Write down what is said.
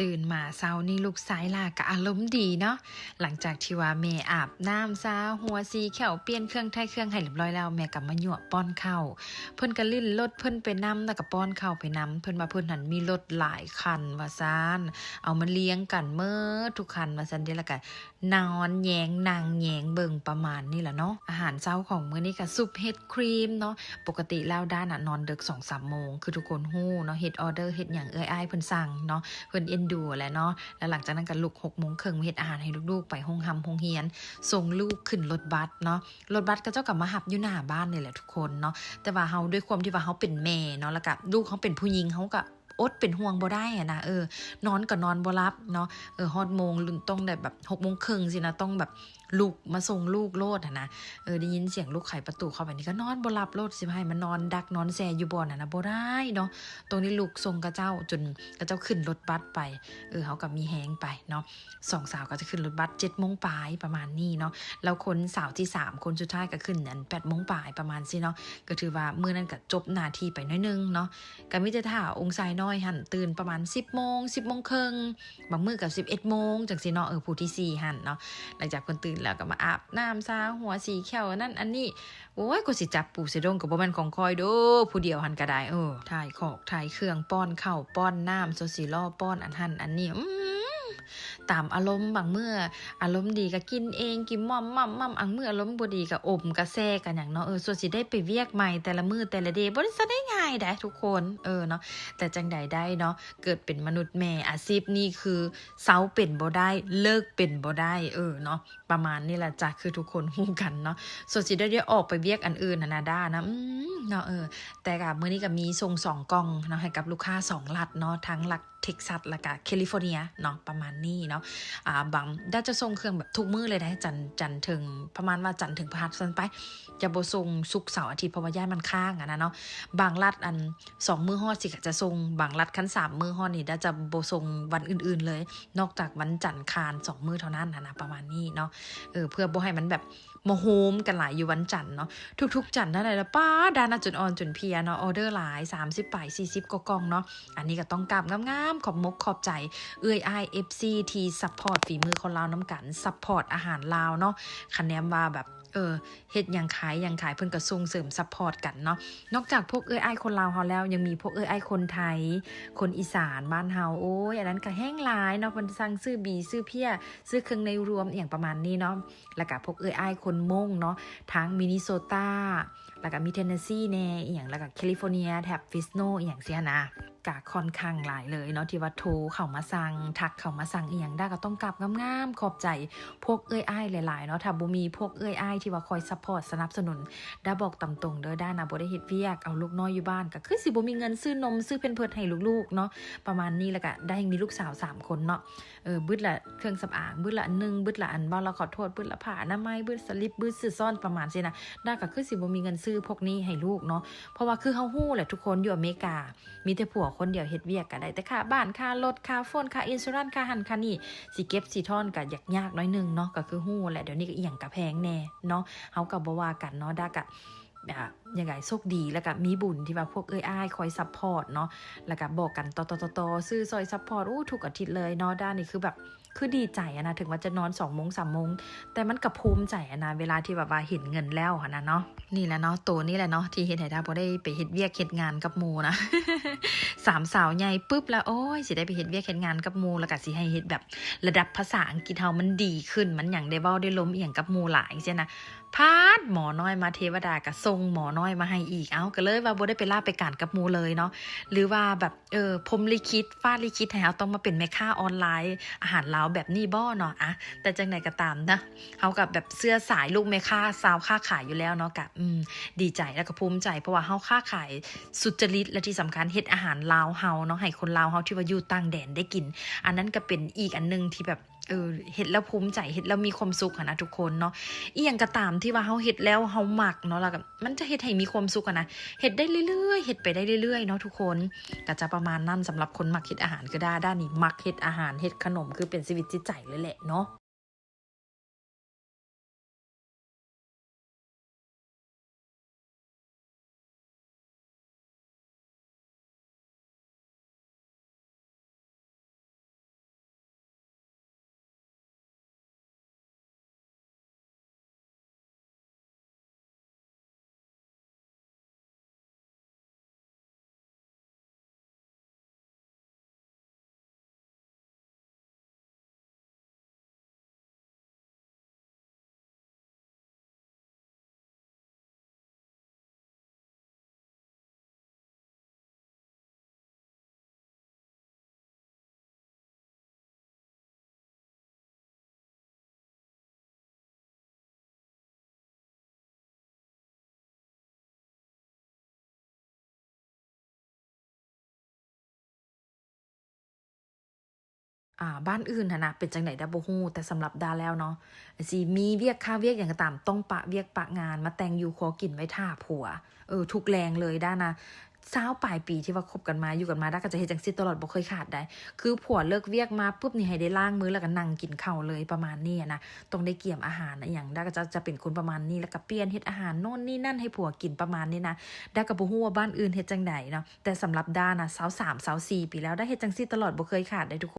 ຕື່ນມາເຊົ້ານີ້ລູກຊາຍຫຼ້າກໍອາລົມດີເນາະ, ຫຼັງຈາກທີ່ວ່າແມ່ອາບນ້ຳຊາຫົວສີແຂ້ວ ປ່ຽນເຄື່ອງໄຖ່ເຄື່ອງໃຫ້ຮຽບຮ້ອຍແລ້ວ ແມ່ກໍມາຍົວະປ້ອນເຂົ້າ. ເພິ່ນກໍຫຼິ້ນລົດເພິ່ນໄປນຳ ແລ້ວກໍປ້ອນເຂົ້າໄປນຳ. ເພິ່ນວ່າເພິ່ນຫັ້ນມີລົດຫຼາຍຄັນວ່າຊັ້ນ, ເອົາມາລຽງກັນເໝິດທຸກຄັນວ່າຊັ້ນເດ, ແລ້ວກໍ ນອນແຍງນັ່ງແຍງເບິ່ງປະມານນີ້ລະເນາະ. ອາຫານເຊົ້າຂອງມື້ນີ້ກະຊຸບເຫັດຄຣີມເນາະ. ປົກກະຕິແລ້ວດ້ານະນອນເດິກສອງສາມໂມງ ຄືທຸກຄົນຮູ້ເນາະ, ເຮັດອໍເດີເຮັດຫຍັງເອື້ອຍອ້າຍເພິ່ນສັ່ງເນາະ, ເພິ່ນເອັນດູແຫຼະເນາະ. ແລ້ວຫຼັງຈາກນັ້ນກະລຸກຫົກໂມງເຄິ່ງມາເຮັດອາຫານໃຫ້ລູກໆໄປໂຮງຮ່ຳໂຮງຮຽນ, ສົ່ງລູກຂຶ້ນລົດບັສເນາະ. ລົດບັສເຂົາເຈົ້າກະມາຮັບຢູ່ໜ້າບ້ານນີ້ແຫຼະທຸກຄົນເນາະ, ແຕ່ວ່າເຮົາ ດ້ວຍຄວາມທີ່ວ່າເຮົາເປັນແມ່ເນາະ ແລ້ວກະລູກເຮົາເປັນຜູ້ຍິງ ເຮົາກະ ອົດເປັນຫ່ວງບໍ່ໄດ້ຫັ້ນນະ. ເອີ ນອນກໍນອນບໍ່ຫຼັບເນາະ. ເອີ ຮອດໂມງລຸ້ນຕ້ອງໄດ້ແບບຫົກໂມງເຄິ່ງຊີ້ນະ, ຕ້ອງແບບລຸກມາສົ່ງລູກໂລດຫັ້ນນະ. ເອີ ໄດ້ຍິນສຽງລູກໄຂປະຕູເຂົ້າໄປນີ້ກໍນອນບໍ່ຫຼັບໂລດ, ຊິໃຫ້ມານອນດັກນອນແຊ່ຢູ່ບ່ອນຫັ້ນນະ ບໍ່ໄດ້ເນາະ. ຕ້ອງໄດ້ລຸກສົ່ງເຂົາເຈົ້າ ຈົນເຂົາເຈົ້າຂຶ້ນລົດບັສໄປ. ເອີ ເຮົາກໍມີແຮງໄປເນາະ. ສອງສາວກໍຈະຂຶ້ນລົດບັສເຈັດໂມງປາຍປະມານນີ້ເນາະ, ແລ້ວຄົນສາວທີສາມ ຄົນສຸດທ້າຍກໍຂຶ້ນອັນແປດໂມງປາຍປະມານຊີ້ເນາະ. ກໍຖືວ່າມື້ນັ້ນກໍຈົບໜ້າທີ່ໄປໜ້ອຍໜຶ່ງເນາະ. ກໍມີແຕ່ຖ້າອົງຊາຍນ້ອຍຫັ້ນຕື່ນປະມານສິບໂມງ ສິບໂມງເຄິ່ງ, ບາງມື້ກໍສິບເອັດໂມງຈັ່ງຊີ້ເນາະ. ເອີ ຜູ້ທີສີ່ຫັ້ນເນາະ, ຫຼັງຈາກເພິ່ນຕື່ນແລ້ວກໍມາອາບນ້ຳຊາຫົວສີແຂ້ວ ອັນນັ້ນອັນນີ້. ໂອ້ຍ ກວ່າຊິຈັບປູໃສ່ດົງກໍບໍ່ແມ່ນຂອງຂ້ອຍໂດ, ຜູ້ດຽວຫັ້ນກໍໄດ້. ເອີ ຖ່າຍຄອກຖ່າຍເຄື່ອງ ປ້ອນເຂົ້າປ້ອນນ້ຳ ຊົ່ວຊິລໍປ້ອນອັນຫັ້ນອັນນີ້. ອືມ ຕາມອາລົມ, ບາງມື້ອາລົມດີກໍກິນເອງ ກິນໝ້ອມໆໆ, ບາງມື້ອາລົມບໍ່ດີກໍອົມກະແຊກະຫຍັງເນາະ. ເອີ ສ່ວນຊິໄດ້ໄປວຽກໃໝ່ແຕ່ລະມື້ແຕ່ລະເດ ບໍ່ໄດ້ຊະໄດ້ງ່າຍໃດ໋ທຸກຄົນ. ເອີເນາະ, ແຕ່ຈັ່ງໃດໄດ້ເນາະ, ເກີດເປັນມະນຸດແມ່ ອາຊີບນີ້ຄືເຊົາເປັນບໍ່ໄດ້ ເລີກເປັນບໍ່ໄດ້. ເອີເນາະ, ປະມານນີ້ລະຈ້ະ ຄືທຸກຄົນຮູ້ກັນເນາະ. ສ່ວນຊິໄດ້ ໄດ້ອອກໄປວຽກອັນອື່ນຫັ້ນນະ ດ້ານະ ອືມ ເນາະ. ເອີ ແຕ່ກະມື້ນີ້ກະມີສົ່ງສອງກ່ອງເນາະ ໃຫ້ກັບລູກຄ້າສອງລັດເນາະ, ທັງລັດ ເທັກຊັສ ແລ້ວກະແຄລິຟໍເນຍເນາະ ປະມານນີ້ເນາະ. ອາ ບາງ ດາຈະສົ່ງເຄື່ອງແບບທຸກມື້ເລີຍໄດ໋ ຈັນ ຈັນເຖິງ ປະມານວ່າຈັນເຖິງພະຫັດຊັ້ນໄປ, ຈະບໍ່ສົ່ງສຸກເສົາອາທິດ ເພາະວ່າຢ້ານມັນຄ້າງຫັ້ນນະເນາະ. ບາງລັດອັນສອງມື້ຮອດຊິກະຈະສົ່ງ, ບາງລັດຄັນສາມມື້ຮອດນີ້ ດາຈະບໍ່ສົ່ງວັນອື່ນໆເລີຍ ນອກຈາກວັນຈັນຄານສອງມື້ເທົ່ານັ້ນຫັ້ນນະ ປະມານນີ້ເນາະ. ເອີ ເພື່ອບໍ່ໃຫ້ມັນແບບ ມາໂຮມກັນຫຼາຍຢູ່ວັນຈັນເນາະ. ທຸກໆຈັນນັ້ນແຫຼະ ປ້າ ດານະຈົນອ່ອນຈົນເພຍເນາະ, ອອເດີຫຼາຍ ສາມສິບປາຍ ສີ່ສິບກວ່າກ່ອງເນາະ. ອັນນີ້ກໍຕ້ອງກາບງາມໆ ຂອບມົກຂອບໃຈເອື້ອຍອ້າຍ ເອັຟຊີ ທີ່ຊັບພອດຝີມືຄົນລາວນຳກັນ, ຊັບພອດອາຫານລາວເນາະ. ຄະແນນວ່າແບບ ເອີ ເຮັດຫຍັງຂາຍຫຍັງຂາຍ ເພິ່ນກໍສົ່ງເສີມຊັບພອດກັນເນາະ. ນອກຈາກພວກເອື້ອຍອ້າຍຄົນລາວເຮົາແລ້ວ ຍັງມີພວກເອື້ອຍອ້າຍຄົນໄທ ຄົນອີສານບ້ານເຮົາ, ໂອ້ຍ ອັນນັ້ນກໍແຮງຫຼາຍເນາະ, ເພິ່ນສັ່ງຊື້ບີ ຊື້ເພຍ ຊື້ເຄື່ອງໃນລວມ ອີ່ຫຍັງປະມານນີ້ເນາະ. ແລ້ວກະພວກເອື້ອຍອ້າຍຄົນມົ້ງເນາະ ທາງມິນິໂຊຕາ ແລ້ວກະມີເທນເນສຊີແດ່ ອີ່ຫຍັງ ແລ້ວກະແຄລິຟໍເນຍ ແຖບເຟຣສໂນ ອີ່ຫຍັງຊີ້ຫັ້ນນະ, ກະຂ້ອນຂ້າງຫຼາຍເລີຍເນາະ ທີ່ວ່າໂທເຂົ້າມາສັ່ງ ທັກເຂົ້າມາສັ່ງອີ່ຫຍັງ. ດາກະຕ້ອງກາບງາມໆຂອບໃຈພວກເອື້ອຍອ້າຍຫຼາຍໆເນາະ. ຖ້າບໍ່ມີພວກເອື້ອຍອ້າຍທີ່ວ່າຄອຍຊັບພອດສະໜັບສະໜູນ, ດາບອກຕາມຕົງເດີ ດານະບໍ່ໄດ້ເຮັດວຽກ ເອົາລູກນ້ອຍຢູ່ບ້ານ ກະຄືຊິບໍ່ມີເງິນຊື້ນົມ ຊື້ແພມເພີດໃຫ້ລູກໆເນາະ ປະມານນີ້. ແລ້ວກະໄດ້ມີລູກສາວສາມຄົນເນາະ. ເອີ ບຶດລະເຄື່ອງສຳອາງ ບຶດລະອັນໜຶ່ງ ບຶດລະອັນ ເວົ້າລະຂໍໂທດ ບຶດລະຜ້າອະນາໄມ ບຶດສະລິບ ບຶດຊື່ຊ້ອນ ປະມານຊີ້ນະ. ດາກໍຄືຊິບໍ່ມີເງິນຊື້ພວກນີ້ໃຫ້ລູກເນາະ ເພາະວ່າຄືເຮົາຮູ້ແຫຼະທຸກຄົນ ຢູ່ອາເມລິກາມີແຕ່ຜົວຄົນດຽວເຮັດວຽກ ກໍໄດ້ແຕ່ຄ່າບ້ານ ຄ່າລົດ ຄ່າໂຟນ ຄ່າອິນຊູຣັນ ຄ່າຫັ້ນຄ່ານີ້ ຊິເກັບຊິທ້ອນກໍຢາກຍາກໜ້ອຍໜຶ່ງເນາະ. ກໍຄືຮູ້ແຫຼະ ດຽວນີ້ກໍອີ່ຫຍັງກໍແພງແດ່ເນາະ ເຮົາກໍບໍ່ວ່າກັນເນາະ. ດາກໍ ອ່າ ຍັງໄງ ໂຊກດີ ແລ້ວກະມີບຸນທີ່ວ່າພວກເອື້ອຍອ້າຍຄອຍຊັບພອດເນາະ ແລ້ວກະບອກກັນຕໍ່ໆໆ ຊື້ຊ່ອຍຊັບພອດ ໂອ້ ທຸກອາທິດເລີຍເນາະ. ດ້ານນີ້ຄືແບບ ຄືດີໃຈອະນະ ເຖິງວ່າຈະນອນສອງໂມງ ສາມໂມງ ແຕ່ມັນກະພູມໃຈອະນະ ເວລາທີ່ແບບວ່າເຫັນເງິນແລ້ວຫັ້ນນະເນາະ. ນີ້ແຫຼະເນາະ ໂຕນີ້ແຫຼະເນາະ ທີ່ເຮັດໃຫ້ດາບໍ່ໄດ້ໄປເຮັດວຽກເຮັດງານກັບໝູ່ນະ. ສາມສາວໃຫຍ່ປຶບແລ້ວ ໂອ້ຍ ຊິໄດ້ໄປເຮັດວຽກເຮັດງານກັບໝູ່ ແລ້ວກະຊິໃຫ້ເຮັດແບບ ລະດັບພາສາອັງກິດເຮົາມັນດີຂຶ້ນ ມັນຫຍັງ ໄດ້ເວົ້າໄດ້ລົມອີ່ຫຍັງກັບໝູ່ຫຼາຍ ຈັ່ງຊີ້ນະ. ພາດໝໍນ້ອຍມາ ເທວະດາກໍສົ່ງໝໍນ້ອຍມາໃຫ້ອີກ. ເອົ້າ ກໍເລີຍວ່າບໍ່ໄດ້ໄປລາໄປການກັບໝູ່ເລີຍເນາະ ຫຼືວ່າແບບ ເອີ ພົມລິຂິດ ຟ້າລິຂິດ ໃຫ້ເຮົາຕ້ອງມາເປັນແມ່ຄ້າອອນລາຍອາຫານລາວແບບນີ້ບໍ່ເນາະ. ອະ ແຕ່ຈັ່ງໃດກໍຕາມນະ ເຮົາກໍແບບເຊື່ອສາຍລູກແມ່ຄ້າຊາວຄ້າຂາຍຢູ່ແລ້ວເນາະ ກະ ອືມ ດີໃຈ ແລ້ວກໍພູມໃຈ ເພາະວ່າເຮົາຄ້າຂາຍສຸດຈະລິດ ແລະທີ່ສຳຄັນເຮັດອາຫານລາວເຮົາເນາະ ໃຫ້ຄົນລາວເຮົາທີ່ວ່າຢູ່ຕ່າງແດນໄດ້ກິນ. ອັນນັ້ນກໍເປັນອີກອັນໜຶ່ງທີ່ແບບ ເອີ ເຮັດແລ້ວພູມໃຈ ເຮັດແລ້ວມີຄວາມສຸກຫັ້ນນະທຸກຄົນເນາະ. ອີ່ຫຍັງກໍຕາມທີ່ວ່າເຮົາເຮັດແລ້ວເຮົາມັກເນາະ ແລ້ວກໍມັນຈະເຮັດໃຫ້ມີຄວາມສຸກຫັ້ນນະ ເຮັດໄດ້ເລື້ອຍໆ ເຮັດໄປໄດ້ເລື້ອຍໆເນາະທຸກຄົນ. ກໍຈະປະມານນັ້ນ ສຳລັບຄົນມັກເຮັດອາຫານ ຄືດ້າ ດ້ານີ້ມັກເຮັດອາຫານ ເຮັດຂະໜົມ ຄືເປັນຊີວິດຈິດໃຈເລີຍແຫຼະເນາະ. ອ່າ ບ້ານອື່ນຫັ້ນນະເປັນຈັ່ງໃດດາບໍ່ຮູ້ ແຕ່ສຳລັບດາແລ້ວເນາະ ຊິມີວຽກຄາວຽກຫຍັງກໍຕາມ ຕ້ອງປະວຽກປະງານ ມາແຕ່ງຢູ່ຄົວກິນໄວ້ຖ້າຜົວ ເອີ ທຸກແລງເລີຍ ດານະ ຊາວປາຍປີທີ່ວ່າຄົບກັນມາ ຢູ່ກັນມາ ດາກໍຈະເຮັດຈັ່ງຊີ້ຕະຫຼອດ ບໍ່ເຄີຍຂາດໃດ ຄືຜົວເລີກວຽກມາປຶບນີ້ ໃຫ້ໄດ້ລ້າງມື ແລ້ວກໍນັ່ງກິນເຂົ້າເລີຍ ປະມານນີ້ນະ ຕ້ອງໄດ້ກຽມອາຫານອີ່ຫຍັງ ດາກໍຈະ ຈະເປັນຄົນປະມານນີ້ ແລ້ວກໍປ່ຽນເຮັດອາຫານໂນ່ນນີ້ນັ້ນໃຫ້ຜົວກິນ ປະມານນີ້ນະ ດາກໍບໍ່ຮູ້ວ່າບ້ານອື່ນເຮັດຈັ່ງໃດເນາະ ແຕ່ສຳລັບດານະ ຊາວສາມ ຊາວສີ່ປີແລ້ວ ດາເຮັດຈັ່ງຊີ້ຕະຫຼອດ ບໍ່ເຄີຍຂາດໃດທຸກຄົນ.